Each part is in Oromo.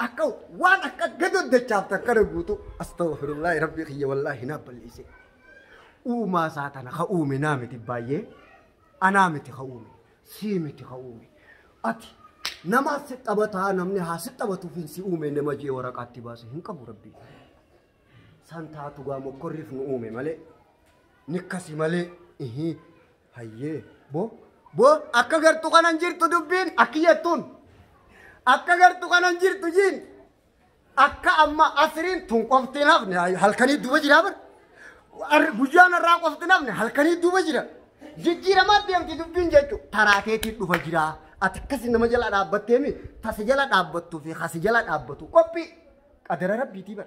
Akka waan akka gadoddachaaf akkana guutu astaghfirullahi rabbi kiyya wallaahi naa balleesse. Uumaa isaa tana ka uume naa miti baay'ee anaa miti ka uume sii miti ka uume ati nama si taphataa namni haa si taphatuuf hin si uume nama jee waraqaatti baase hin qabu rabbi. San taatu gaa mokkorriif nu uume malee nikkasi malee ihii hayyee boo boo akka gartuu kanan jirtu dubbiin akki jettuun. Akka gartuu kanan jirtu jiin akka amma asiriin tun qofti hin hafne halkanii duuba jira bar guyyaan irraa qofti hin hafne halkanii duuba jira jijjiiramaa deemti dubbiin jechuun taraateetiin dhufa jira ati akkasi nama jala dhaabbatteemi tasi jala dhaabbattuu fi kasi jala dhaabbatu qophii qadara rabbiitii bar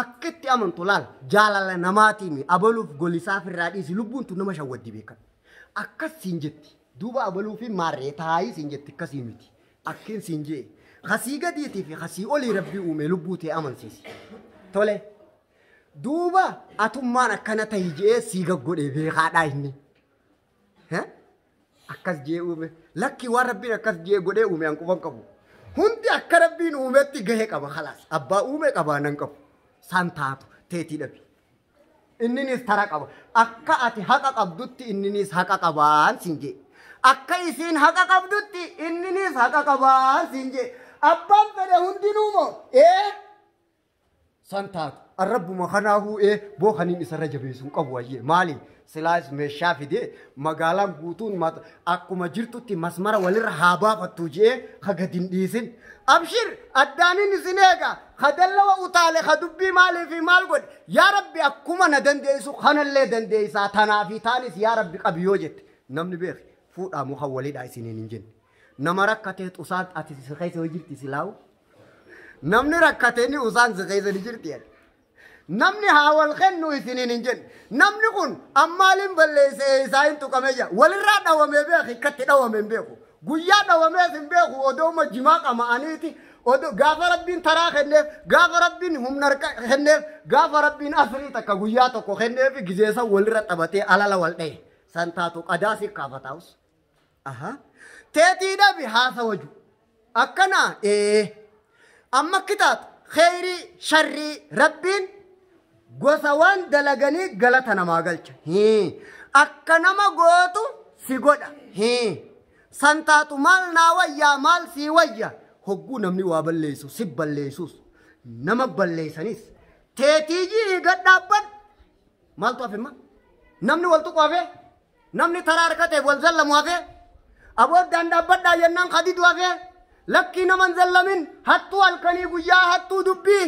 akka itti amantu laal jaalala namaatiimi abaluuf golisaaf irraa dhiisi lubbuun tun nama shawwaddi beekan akkas siin jetti duuba abaluu fi maarree taayii siin jetti akkasii miti. Akkin siin jee kasii gadiitii fi kasii olii rabbii uume lubbuu ta'e amansiisi. Tole duuba atummaan akkana tahi jee sii gaggodhee beekaadhaa inni. Akkas jee uume lakkii waan rabbiin akkas jee godhee uume an quban qabu. Hundi akka rabbiin uumetti gahe qaba khalaas abbaa uume qabaa nan qabu. San taatu teetii dhabi. Inninis tara qaba akka ati haqa qabdutti inninis haqa qabaan siin jee. Akka isiin haqa qabdutti inninis haqa qabaan siin jee. Abbaan fedhe hundinuu moo ee san taatu arrabbuma kanaafuu ee boo kaniin isarra jabeessuun qabu ayyee maali silaas meeshaa fidee magaalaan guutuun akkuma jirtutti masmara walirra haa baafattu jee ha gadi hin dhiisin. Abshir addaaniin isin eega ha dallawa utaale ha dubbii maalii fi maal godhe yaa rabbi akkuma na dandeessu kanallee dandeessaa tanaa fi taanis yaa rabbi qabi yoo jette namni beeki. Fuudhaa muka waliidhaa isiniin hin jenne. Nama rakkatee usaan ati si keessa hoo jirti silaawu. Namni rakkatee ni usaan si keessa ni jirti jedhe. Namni haa wal kennu isiniin hin jenne. Namni kun ammaaliin balleessee isaa hin tuqamee jira. Walirraa dhawamee beeku ikkatti dhawame hin beeku. Guyyaa dhawamees hin beeku odooma jimaa qama'aniiti. Gaafa rabbiin taraa kenneef gaafa rabbiin humna kenneef gaafa rabbiin asrii takka guyyaa tokko kenneef gizeessa walirra taphatee alala wal dha'e. San taatu qadaa si kaafataa'us. Aha. Teetii dhabi haasa waju. Akkana amma kitaatu kheyrii sharrii rabbiin gosa waan dalaganii galata namaa galcha. Akka nama gootu si godha. San taatu maal naa wayyaa maal sii wayya hogguu namni waa balleessu si balleessus nama balleessanis teetii jii gad dhaabbadhu. Maaltu hafe ma? Namni wal tuqu hafe? Namni taraa harkateef wal zallamu hafe? Abooddaan dhaabbadhaa jennaan kadidu hafe? Lakkii naman zallamin hattuu halkanii guyyaa hattuu dubbii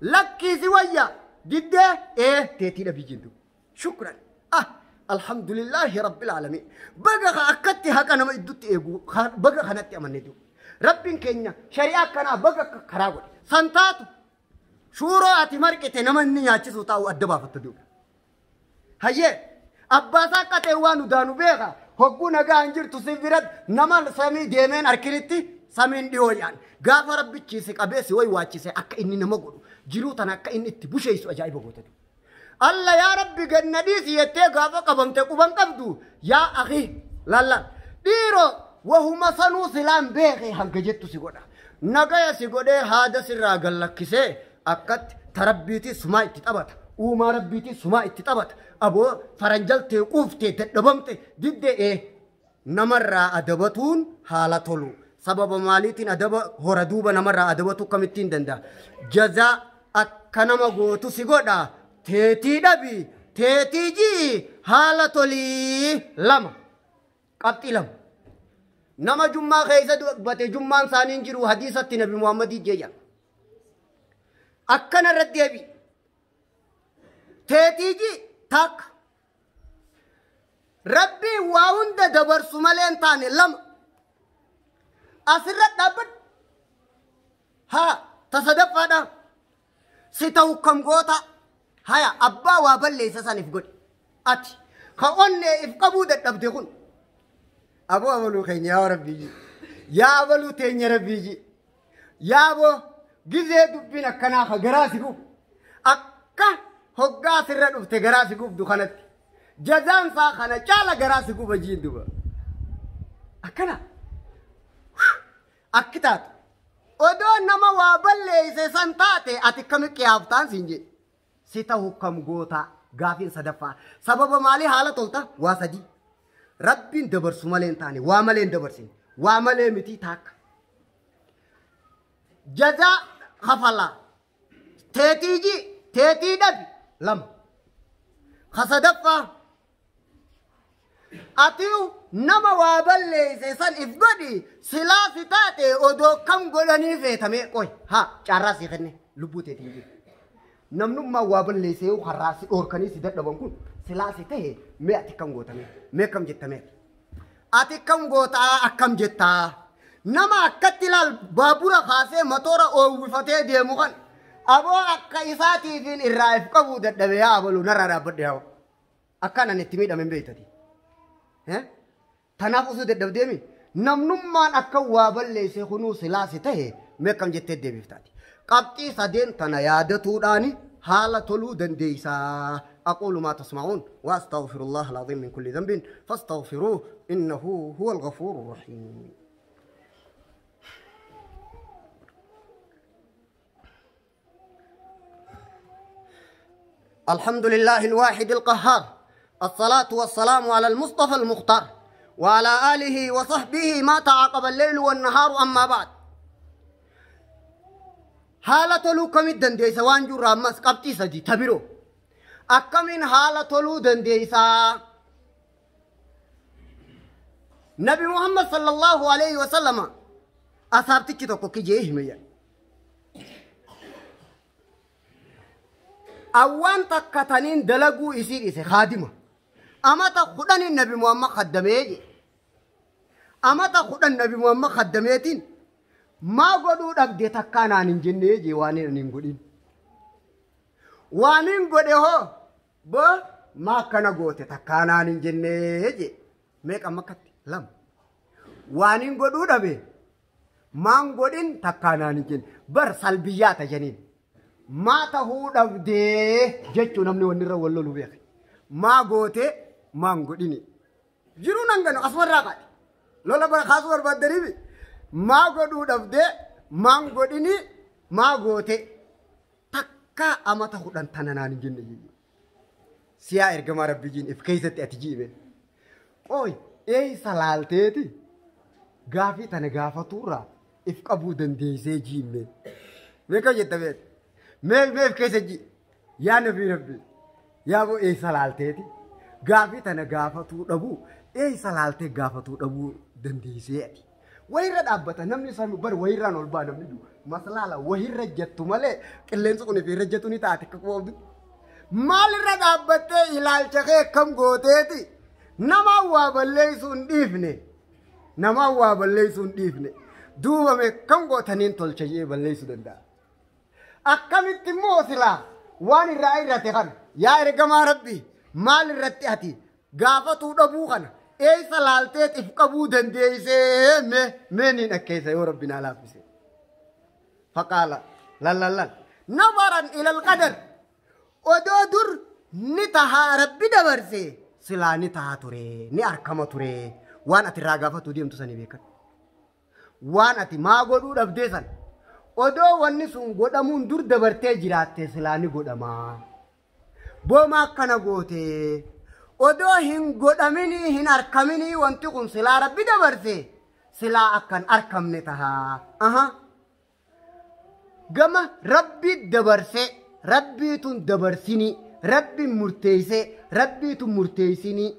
lakkii si wayya diddee ee teetii dhabii jindu. Shukran. Ah alhamdulillahi rabbil alamin. Baga akkatti haqa nama iddutti eegu baga kanatti amanne jiru. Rabbiin keenya shari'aa akkanaa baga karaa godhe. San taatu shuuroo ati marqite nama inni nyaachisu taa'u adda baafatta duuba. Hayyee abbaasaa akka ta'e waan udaanu beeka. Hogguu nagaa hin jirtu si biratti nama samii deemeen harkinitti samiin dhiyoo yaan. Gaafa rabbichi si qabee si wayi waachise akka inni nama godhu jiruu tana akka inni itti busheessu ajaa'iba goota duuba. Alla yaa rabbi ganna dhiisi jettee gaafa qabamte quban qabdu yaa akhi lalla dhiiroo wahuma sanuu silaan beeke hanga jettu si godha. Nagaya si godhee haada sirraa gallakkisee akkatti tarabbiitii sumaa itti taphata. Uumaa rabbiitii sumaa itti taphata. Aboo faranjaltee quuftee dadhabamte diddee namarraa adabatuun haala tolu. Sababa maaliitiin adaba hora duuba namarraa adabatu kamittiin danda'a? Jazaa akka nama gootu si godha. Teetii dhabi teetii jii haala tolii lama. Qabxii lama. Nama jummaa keessa dubbate jummaan isaanii hin jiru hadiisatti Nabi Muhammadii jeeya. Akkana irratti deebi. Teetii jii takka. Rabbiin waa hunda dabarsu malee hin taane lama. Asirra dhaabbadhu. Haa tasadaffaadha. Si ta'u kam goota. Haya abbaa waa balleessa san if godhe. Ati ka onnee if qabuu dadhabde kun. Aboo abaluu keenya yaa rabbii. Yaa abaluu teenya rabbii. Yaa aboo gizee dubbiin akkanaa ka garaa si gubu. Akka hoggaa sirra dhufte garaa si gubdu kanatti. Jazaan isaa kana caala garaa si guba jiin duba. Akkana. Akki taatu. Odoo nama waa balleeyse san taate ati kami qiyaaftaan siin jedhe. Si ta'u kam gootaa gaafiin sadaffaa. Sababa maalii haala tolta? Waa sadii. Rabbiin dabarsu malee hin taane waa malee hin dabarsine. Waa malee miti taakka. Jazaa kafalaa. Teetii ji teetii dhabi lama. Ka sadaffaa. Atiu nama waa balleeyse san if godhi silaa si taate odoo kam godhanii feetamee qoy haa carraa si kenne lubbuu teetiin jiru. Namnummaa waa balleessee har'aa si dhoorkanii si dadhaban kun silaa si ta'e mee ati kam gootame mee kam jettamee ati kam gootaa akkam jettaa nama akkatti ilaal baabura kaasee motora oowwifatee deemu kan aboo akka isaatiifin irraa if qabuu dadhabe yaa abaluu narraa dhaabbadhe yaa akkaan ani itti miidhame hin beektati. Tanaaf osoo dadhabdeemi namnummaan akka waa balleesse kunuu silaasi ta'e mee akkam jettee deebiftaati. Qabxii sadeen tana yaadatuudhaani haala toluu dandeeysaa. أقول ما تسمعون وأستغفر الله العظيم من كل ذنب فاستغفروه إنه هو الغفور الرحيم. الحمد لله الواحد القهار، الصلاة والسلام على المصطفى المختار وعلى آله وصحبه ما تعاقب الليل والنهار. أما بعد، haala toluu kamit dandeessa waan jirru ammas qabxii sadii tabiroo akkamiin haala toluu dandeessaa? Nabi Muhammad sallallahu alayhi wa sallama asaabtichi tokko kijee hime jedhe. Awwaan takka taniin dalaguu isii dhise kaadima. Amata 10 Nabi Muhammad kaddamee jedhe. Amata 10 Nabi Muhammad kaddameetiin maa godhuu dhabde takkaa naan hin jennee jee waan hin godhin. Waan hin godhe hoo boo maa akkana goote takkaa naan hin jennee jee. Meeqa makkatti? 2. Waan hin godhuu dhabe maan godhin takkaa naan hin jenne. Bar salbiyyaata jeniin. Maa tahuu dhabdee jechuu namni wanni irra wal lolu beeke. Maa goote maan godhini. Jiruun hanganu asumarraa qaadi. Lola bara kaasuu barbaaddaniifi. Maa godhuu dhabdee maan godhini maa goote takkaa amata 10 tana naan hin jenne jechuudha. Siyaa ergamaa rabbii jiin if keessatti ati jiime. Qoy eessa laalteeti gaafii tana gaafaturraa if qabuu dandeessee jiime. Meeqa jetta beekta? Mee if keessa ji yaa nabii rabbii yaa boo eessa laalteeti gaafii tana gaafatuu dhabuu eessa laaltee gaafatuu dhabuu dandeessee ati. Wayirra dhaabbata namni sanu bar wayirraan ol ba'a namni jiru. Maslaala wayirra jettu malee qilleensi kun fi irra jettu ni taate akka qoobdu. Maalirra dhaabbattee ilaalcha kee akkam gooteeti? Nama waa balleessuu hin dhiifne. Nama waa balleessuu hin dhiifne. Duubame kam gootaniin tolcha jee balleessuu danda'a. Akkamitti immoo silaa waan irraa irrate kana yaa ergamaa rabbii maal irratti ati gaafatuu dhabuu kana eessa laaltee if qabuu dandeessee mee mee niin akkeessa yoo rabbi naa laaffise. Faqaala lallallal nabaran ilal qadar odoo dur ni tahaa rabbi dabarse silaa ni tahaa ture ni arkama ture waan ati irraa gaafatuu deemtu sanii beekan. Waan ati maa godhuu dhabdee san odoo wanni sun godhamuun dur dabartee jiraatte silaa ni godhamaa. Booma akkana gootee odoo hin godhaminii hin arkaminii wanti kun silaa rabbi dabarse silaa akkan arkamne tahaa. Aha. Gama rabbi dabarse rabbiitun dabarsinii rabbi murteessee rabbiitun murteessinii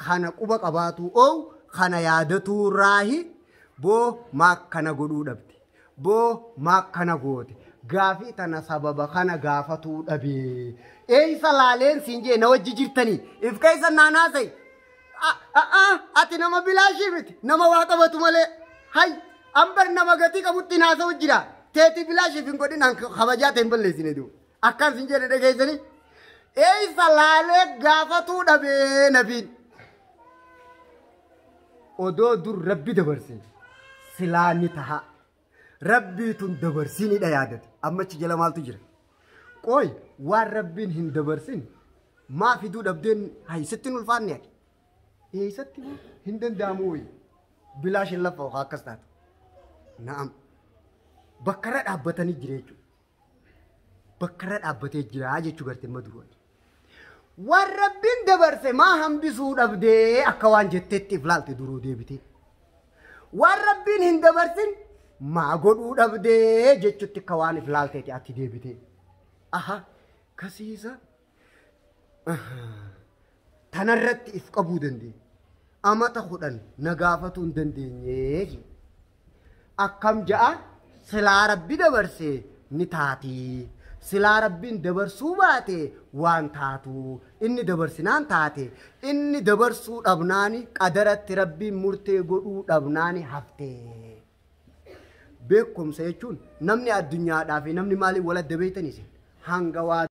kana quba qabaatu oowu kana yaadatuu raahi boo maa akkana godhuu dhabde. Boo maa akkana goote gaafii tana sababa kana gaafatuu dhabee. Eessa laaleen siin jee na wajji jirtanii if keessa naanaasai. Ati nama bilaashii miti nama waa qabatu malee hay ambar nama gatii qabutti naasa'u jira teeti bilaashiif hin godhin an kabajaa ta'e hin balleessine duuba akkaan siin jedhe dhageessanii. Eessa laalee gaafatuu dhabee nabiin. Odoo dur rabbi dabarse silaa ni taha. Rabbiitun dabarsinidha yaadate. Ammachi jala maaltu jira? Qoy waan rabbiin hin dabarsin maa fiduu dhabdeen haysatti hin ulfaanne ati. Eessatti hin danda'amu wayi. Bilaash hin lafa akkas taatu. Na'am. Bakka irra dhaabbatanii jira jechuudha. Bakka irra dhaabbatee jira jechuu gartee amma duruu. Waan rabbiin dabarse maa hambisuu dhabdee akka waan jetteetti if laalte duruu deebitee. Waan rabbiin hin dabarsin maa godhuu dhabdee jechutti akka waan if laalteeti ati deebitee. Aha kasiisa tanarratti if qabuu dandeenya. Amata 10 na gaafatuu hin dandeenye. Akkam ja'a silaa rabbi dabarse ni taati. Silaa rabbiin dabarsuu baate waan taatu. Inni dabarsinaan taate. Inni dabarsuu dhabnaani qadaratti rabbiin murtee godhuu dhabnaani hafte. Beekumsa jechuun namni addunyaadhaa fi namni maaliin wal adda beektanis hanga waa